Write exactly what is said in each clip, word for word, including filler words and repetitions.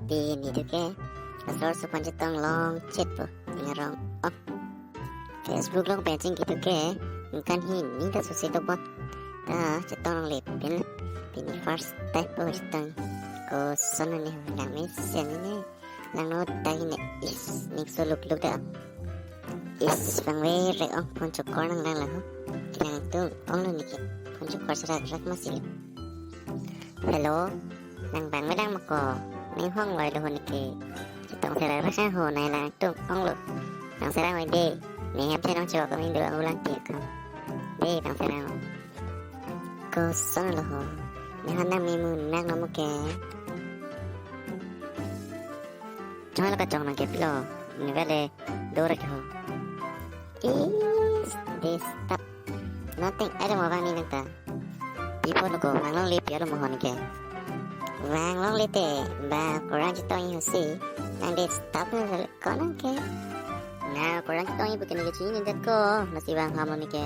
Pini tu ke, asor supan chetong long chet po, ning arong. Oh. Facebook long pen chingki tu ke, ningkan hini ta susi to pon. Ta chetong longle pen, pini first time po chetong. Koson ne langmesen ne. Langno ta hini is, ning so luk luk da. Is bang ve rek ong phone chokor nang lang lang ho. Nangtum onglo neke phone chokor serak rak masi. Hello, nang bang ve lang ma ko. Ning hong loi lo ho neke. Chetong serak rak ho nai langtum onglo. Nang serang ve de. Ning hem chenong chok ning do ang ulang tiak kam. De bang serang. Koson lo ho. Ning han nang memu nang nomo ke. Chong lo kachong nang ke pilo. Ning vele do rek ho. Is this stuff? Nothing, I don't want any nang ta. People ko vang longle pi alo mohon ke. Vang longle te, ba kurang chetong ho si. Nang de stuff na ko nang ke. Na kurang chetong ibu kene ke chini det ko, masi vang ham lo neke.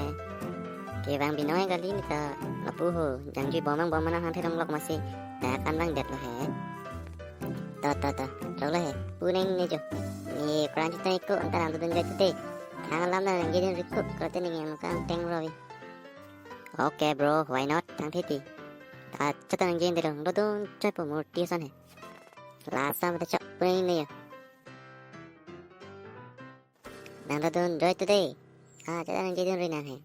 Ke vang binong kali neke, lapu ho, jangji bomang bomang hang therong lok masi, ta kan vang det lo he. To, to, to, lok lo he, pu nang ne jo. Ni kurang chetong ko, anta nang dun jo te. Thang lam na nang gidin rikuk, kalau te ning yang kan teng rawi. Okay bro, why not? Thang theti. Ta chetong nang gidin delo, lo dun choi po murti son he. Lasa mata chok pu nang ne jo. Nang do dun joy today. Ah, chetong nang gidin ri nang he.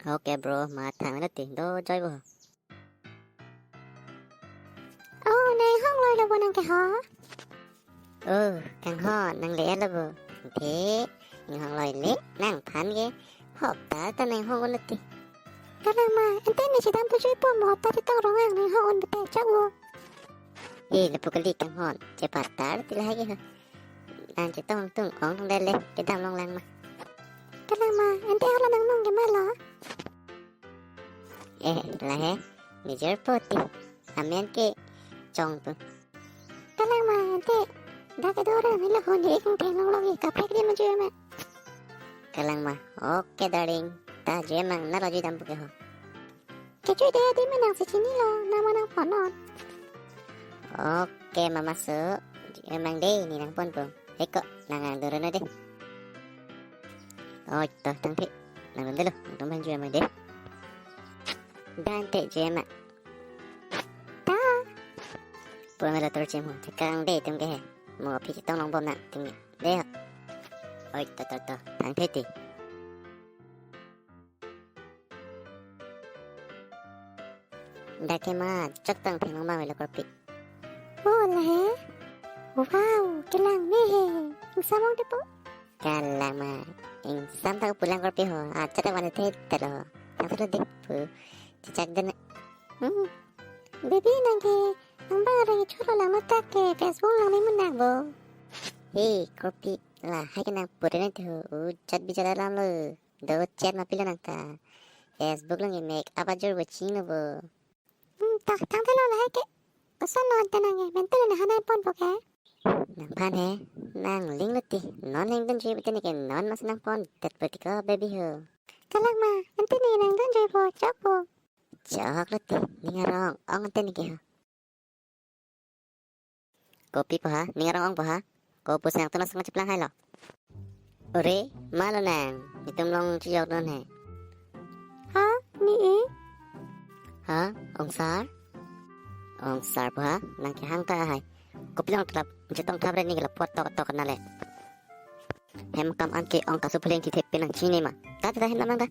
Okay bro, ma thang lo te, do joy bo. Oh, nang hong loi lo bo nang ke ho? Oh, kang ho, nang le lo bo. De, ning hong loi le, nang phan ke. Hop ta ta nang hong un te. Kalang ma, ante ne chedam tu joy po mo hop ta te tong rong ang ning hong un bete chok bo. Eh, lapu kali kang hon, chepatar ti lahai ke ho. Nang chetong tung ong tung dele, kedam long lang ma. Kalang ma, ante hala nang nong ke ma lo? Eh, lahe, mijir po ti. Amen ke chong tu. Kalang ma, ante dak ke do re, mila hon ye kung theng long lo ye, kaprek di ma joy ma. Kalang ma, okay darling. Ta joy ma, na lo joy dam pu ke ho. Kecho de di menang si chini lo, nang manang ponon. Okay, mama su, emang de ni nang pon po. Eko, nang ang doro na de. Oi, to, tang phi. Nang dun delo, nang tum bang ju emang de. Dan te je ma. Ta. Po melo tor chem ho, chekang de tum ke he. Mo phi chetong long bom nang tum ke. De ho. Oi, to, to, to, tang phi ti. Dak ke ma, chok tang theng long bang velo korpi. Oh, lahe. Wow, kelang me he. Ingsam ong de po. Kalang ma, ingsam ta pulang korpi ho. Ah, chok tang van the te lo. Tang selo de pu. Chechak den. Hmm. Baby nang ke, nang bang re cholo lang lo tak ke Facebook lang me munak bo. Hey, korpi, lahai ke nang pure ne te ho. U chat bi chat alam lo. Do chat ma pilo nang ta. Facebook long ke make up ajor bo ching lo bo. Hmm, tak tang te lo lahai ke. Koson lo ante nang ke. Mental ne hanai pon po ke. Nang phan he. Nang ling lo ti. Non nang dun joy bete ne ke non mas nang pon. Tet po ti ko baby ho. Kalang ma. Ante ne nang dun joy po. Chok po. Chok lo ti. Ning arong ong ante ne ke ho. Kopi po ha, ning arong ong po ha. Ko pu sang tu na sang chiplang hai lo. Ore, ma lo nang, netum long chijok non he. Ha, ni e? Ha, ong sar? Ong sar po ha, nang ke hang ta hai. Kopi long tlap, chetong thap re ni ke la pot tok tok na le. Hem kam an ke ong kasu phleng thithe penang chini ma. Ta ta ta hem namang ta.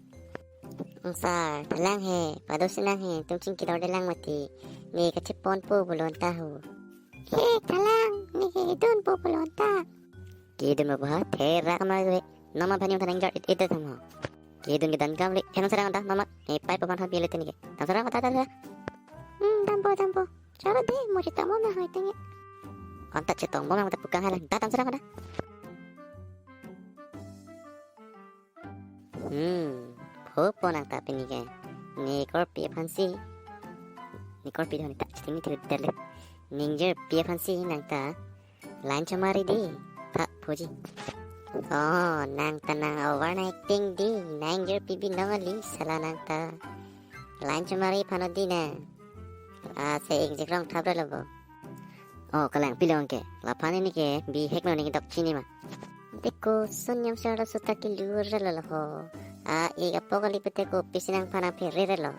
Ong sar, thalang he, pado sinang he, tum ching kidor de lang mati. Ne kachepon po bolon ta ho. He, thalang, ne ke dun po bolon ta. Ke dun po ha, thera kama ve. Noma bhani thanang jar it it tham ho. Ke dun ke dan kam le, hem serang ta, noma. Ne pai paman ha bile tini ke. Tam serang ta ta ta. Hmm, dampo, dampo. Chalo de, mo chetong bom nang hai tenge. Anta chetong bom nang ta pukang hai lang. Ta tam serang ta. Hmm, pho po nang ta pini ke. Ne korpi aphan si. Ne korpi dhoni ta chiting ni thiu dale. Ning jirpi aphan si nang ta. Line chomari di. Pha phoji. Oh, nang ta nang over acting di. Ning jirpi binong ali sala nang ta. Line chomari phano di na. Ah, se ingjik rong thap lo bo. Oh, kalang pilong ke. Laphan ini ke bihek lo ning dok chini ma. Teko sonyam sara suta kilu relo ho. A, ik apok kali pute ko pisi nangphan nangphere relo.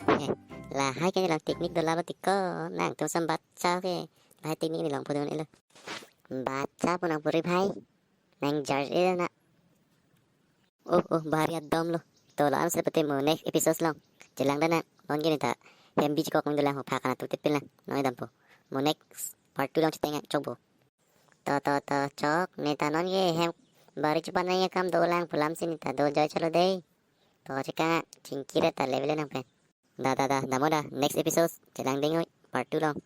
He, lahai ke nilong teknik dola ba teko, nangtum sam bacha ke. Lahai teknik nilong pudun ilo. Bacha pu nang puri bhai. Nang jar ilo na. Oh, oh, bari adom lo. To la-an se pute mo next episode along. Chelang dana, non gini ta. Hem biji kok nang dolang ho phak kana tu tepil na. Non dampo. Mo next part two along cheteng chokpo. To, to, to, chok. Ne ta non ke hem bari chupan nang akam dolang pulam si ne ta do joy chalo dei. To chekang chingkir ta level nangpen. Da, da, da, damo da. Next episode chelang ding oi part two along.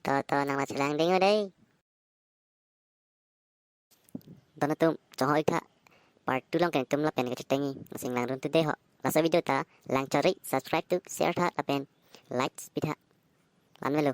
To, to, nang la chelang ding oi dei. Don atum, chonghoi tha. Part two along ke netum lapen kachetengji. Lasi nanglang run tu dei ho. Laso video ta lang chori, subscribe tu, share tha lapen likes pi tha. Lan melo.